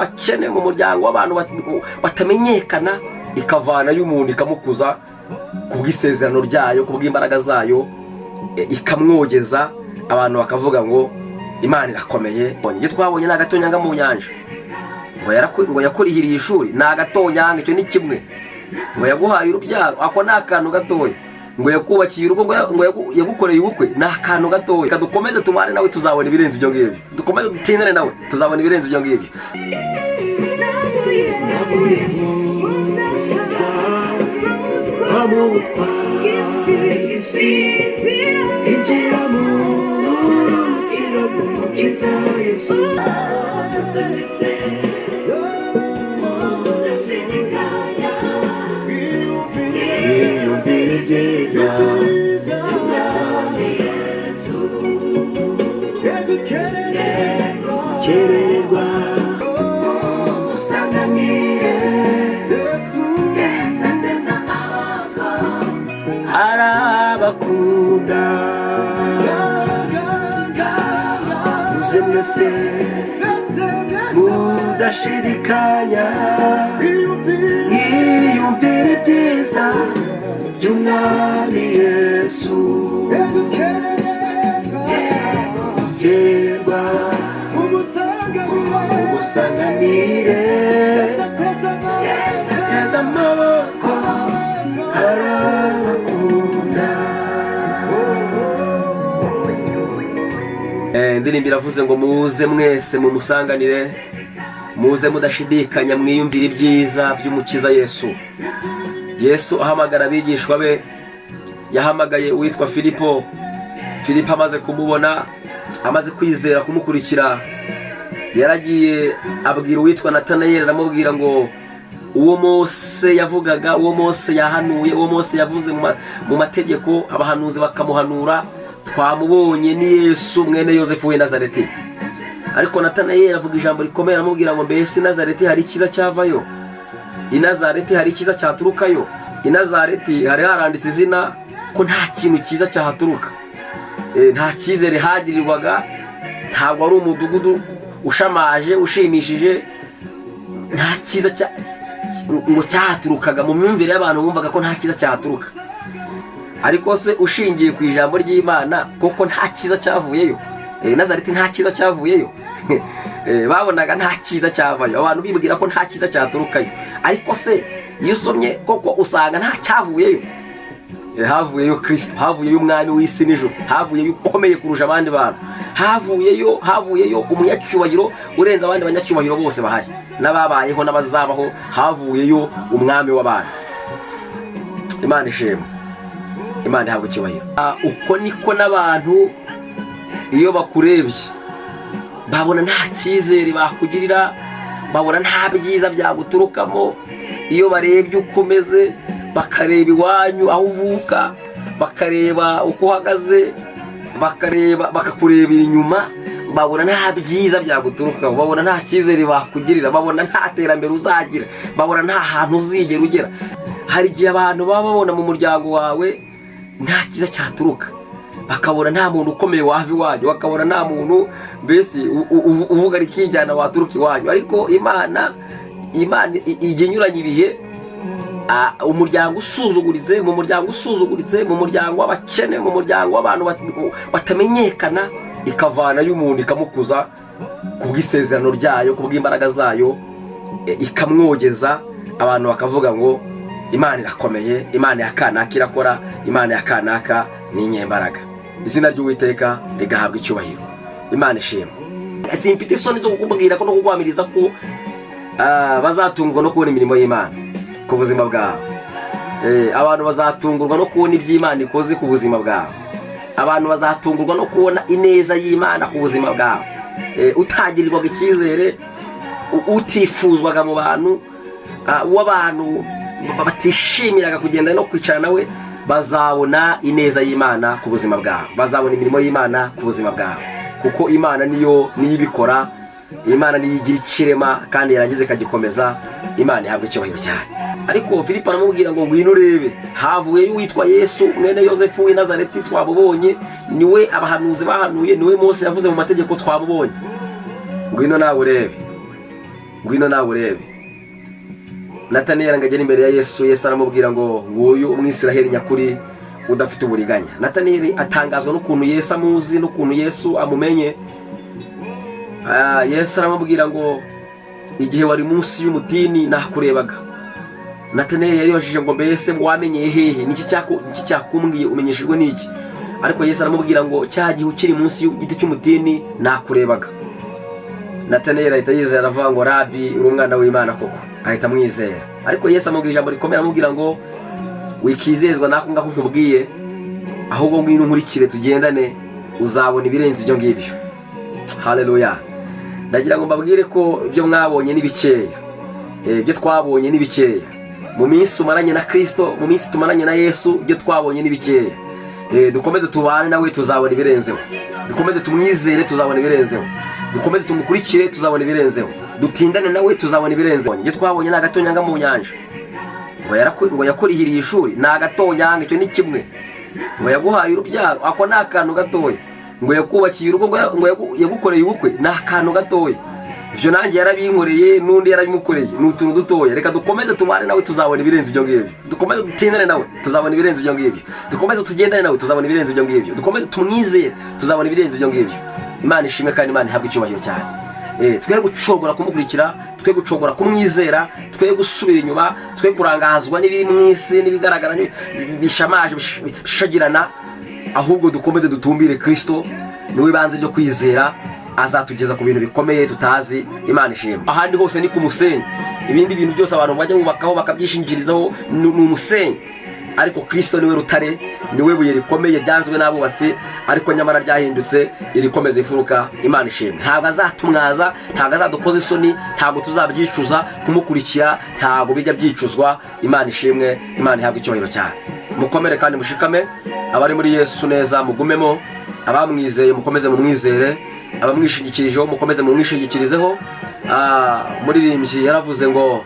w'abakene, mu muryango w'abantu batamenyekana, ikavanayo umuntu ikamukuza ku bw'isezerano ryayo, ku bw'imbaraga zayo, ikamwogeza, abantu bakavuga ngo Imana irakomeye. Ibyo twabonye ni agatonyanga mu nyanja. Ngo yakurihiriye ishuri, ni agatonyanga, icyo ni kimwe. Ngo yaguhaye urubyaro, ako ni akantu gatoya. Ngo yakubakiye urugo, ngo yagukoreye ubukwe, ni akantu gatoya. Reka dukomeze tubane nawe, tuzabona ibirenze ibyo ngibyo. Dukomeze dutindane nawe, tuzabona ibirenze ibyo ngibyo. Navuye mu byaha, mva mu butware bw'isi, injira mu buruhukiro bw'Umukiza Yesu. Muze mudashidikanya, Mwiyumvire ibyiza Umwami Yesu. Kerererwa, musanganire. Yesu ateze amaboko, Arabakunda. Muze mwese mudashidikanya, mwiyumvire ibyiza by'Umwami Yesu. Kererwa, umusanganire. Teza amaboko, arabakunda. Indirimbo iravuze ngo muze mwese mumusanganire, muze mudashidikanya, mwiyumvire ibyiza by'Umukiza Yesu. Yesu ahamagara abigishwa be, yahamagaye uwitwa Filipo. Filipo amaze kumubona, amaze kwizera kumukurikira, yaragiye abwira uwitwa Natanayeli, aramubwira ngo uwo Mose yavugaga, uwo Mose yahanuye, uwo Mose yavuze mu mategeko, abahanuzi bakamuhanura, twamubonye, ni Yesu mwene Yosefu w'i Nazareti. Ariko Natanayeli avuga ijambo rikomeye, aramubwira ngo mbese i Nazareti hari icyiza cyavayo? I Nazareti hari icyiza cyaturukayo? I Nazareti hari haranditse izina ko nta kintu cyiza cyahaturuka. Nta cyizere hagirirwaga, ntabwo ari umudugudu ushamaje, ushimishije. Nta cyiza ngo cyahaturukaga. Mu myumvire y'abantu bumvaga ko nta cyiza cyahaturuka. Ariko se ushingiye ku ijambo ry'Imana, koko nta cyiza cyavuyeyo? Nazareti nta cyiza cyavuyeyo? Babonaga nta cyiza cyavayo, abantu bibwira ko nta cyiza cyaturukayo. Ariko se iyo usomye koko usanga nta cyavuyeyo? Havuyeyo Kirisito, havuyeyo umwami w'isi n'ijuru, havuyeyo ukomeye kurusha abandi bantu, havuyeyo umunyacyubahiro urenze abandi banyacyubahiro bose bahari n'ababayeho n'abazabaho, havuyeyo umwami w'abantu. Imana ishimwe, Imana ihabwa icyubahiro. Uko niko n'abantu iyo bakurebye babona nta cyizere bakugirira, babona nta byiza byaguturukamo. Iyo barebye uko umeze, bakareba iwanyu aho uvuka, bakareba uko uhagaze, bakareba, bakakurebera inyuma, babona nta byiza byaguturukaho, babona nta cyizere bakugirira, babona nta terambere uzagira, babona nta hantu uzigera ugera. Hari igihe abantu baba babona mu muryango wawe nta cyiza cyaturuka, bakabona nta muntu ukomeye wava iwanyu, bakabona nta muntu mbese uvuga rikijyana waturuka iwanyu. Ariko Imana ijya inyuranya ibihe. Umuryango usuzuguritse, mu muryango usuzuguritse, mu muryango w'abakene, mu muryango w'abantu batamenyekana, ikavanayo umuntu ikamukuza ku bw'isezerano ryayo, ku bw'imbaraga zayo, ikamwogeza, abantu bakavuga ngo Imana irakomeye, Imana ya kanaka irakora, Imana ya kanaka ni inyembaraga. Izina ry'Uwiteka rigahabwa icyubahiro. Imana ishimwe. Simfite isoni zo kukubwira ko no kuguhamiriza ko bazatungurwa no kubona imirimo y'Imana ku buzima bwawe. Abantu bazatungurwa no kubona iby'Imana ikoze ku buzima bwawe. Abantu bazatungurwa no kubona ineza y'Imana ku buzima bwawe. Utagirirwaga icyizere, utifuzwaga mu bantu, w'abantu batishimiraga kugenda no kwicara nawe, bazabona ineza y'Imana ku buzima bwawe, bazabona imirimo y'Imana ku buzima bwawe, kuko Imana niyo ibikora. Imana niyo igira ikirema kandi yarangiza ikagikomeza. Imana ihabwa icyubahiro cyane. Ariko Filipo aramubwira ngo ngwino urebe, havuyeyo uwitwa Yesu mwene Yosefu w'i Nazareti, twamubonye, niwe abahanuzi bahanuye, niwe Mose yavuze mu mategeko, twamubonye, ngwino nawe urebe. Ngwino nawe urebe. Nataniyeli ngo agere imbere ya Yesu, Yesu aramubwira ngo nguyu Umwisiraheli nyakuri udafite uburiganya. Nataniyeli atangazwa n'ukuntu Yesu amuzi n'ukuntu Yesu amumenye. Yesu aramubwira ngo igihe wari munsi y'umutini nakurebaga. Nataniyeli yaribajije ngo mbese wamenyeye hehe? Niki cyakumbwiye? Umenyeshejwe n'iki? Ariko Yesu aramubwira ngo cya gihe ukiri munsi y'igiti cy'umutini nakurebaga. Nataniyeli ahita yizera, aravuga ngo Rabi, uri umwana w'Imana koko. Ahita amwizera. Ariko Yesu amubwira ijambo rikomeye, aramubwira ngo wikizezwa n'ako ngako nkubwiye, ahubwo ngwino unkurikire tugendane, uzabona ibirenze ibyo ngibyo. Haleluya! Ndagira ngo mbabwire ko ibyo mwabonye ni bikeya. Ibyo twabonye ni bikeya mu minsi umaranye na Kirisito, mu minsi tumaranye na Yesu. Ibyo twabonye ni bikeya. Dukomeze tubane nawe, tuzabona ibirenzeho. Dukomeze tumwizere, tuzabona ibirenzeho. Dukomeze tumukurikire, tuzabona ibirenzeho. Dutindane nawe, tuzabona ibirenzeho. Ibyo twabonye ni agatonyanga mu nyanja. Ngo yakurihiriye ishuri, ni agatonyanga, icyo ni kimwe. Ngo yaguhaye urubyaro, ako ni akantu gatoya. Ngo yakubakiye urugo, ngo yagukoreye ubukwe, ni akantu gatoya. Ibyo nanjye yarabinkoreye, n'undi yarabimukoreye, ni utuntu dutoya. Reka dukomeze tubane nawe, tuzabona ibirenze ibyo ngibyo. Dukomeze dutindane nawe, tuzabona ibirenze ibyo ngibyo. Dukomeze tugendane nawe, tuzabona ibirenze ibyo ngibyo. Dukomeze tumwizere, tuzabona ibirenze ibyo ngibyo. Imana ishimwe kandi Imana ihabwe icyubahiro cyane. Twe gucogora kumukurikira, twe gucogora kumwizera, twe gusubira inyuma, twe kurangazwa n'ibiri mu isi n'ibigaragara bishamaje bishagirana, ahubwo dukomeze dutumbire Kristo, niwe ibanze ryo kwizera, azatugeza ku bintu bikomeye tutazi. Imana ishimwe. Ahandi hose ni ku musenyi. Ibindi bintu byose abantu bajya bubakaho bakabyishingikirizaho ni umusenyi, ariko Kristo niwe rutare, niwe buye rikomeye ryanzwe n'abubatsi, ariko nyamara ryahindutse irikomeza imfuruka. Imana ishimwe. Ntabwo azatumwaza, ntabwo azadukoza isoni, ntabwo tuzabyicuza kumukurikira, ntabwo bijya byicuzwa. Imana ishimwe, Imana ihabwe icyubahiro cyane. Mukomere kandi mushikame. Abari muri Yesu neza mugumemo, abamwizeye mukomeze mumwizere, abamwishingikirijeho mukomeze mumwishingikirizeho. Umuririmbyi yaravuze ngo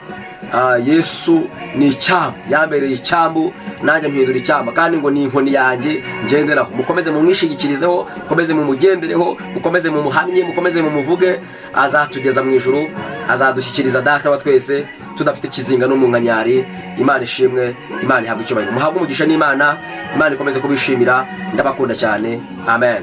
Yesu ni icyambu, yambereye icyambu nanjye mpindura icyamba, kandi ngo ni inkoni yanjye ngenderaho. Mukomeze mumwishingikirizeho, mukomeze mumugendereho, mukomeze mumuhamye, mukomeze mumuvuge. Azatugeza mu ijuru, azadushyikiriza Data wa twese tudafite ikizinga n'umunkanyari. Imana ishimwe, Imana ihabwe icyubahiro. Muhabwe umugisha n'Imana. Imana ikomeze kubishimira. Ndabakunda cyane. Amen.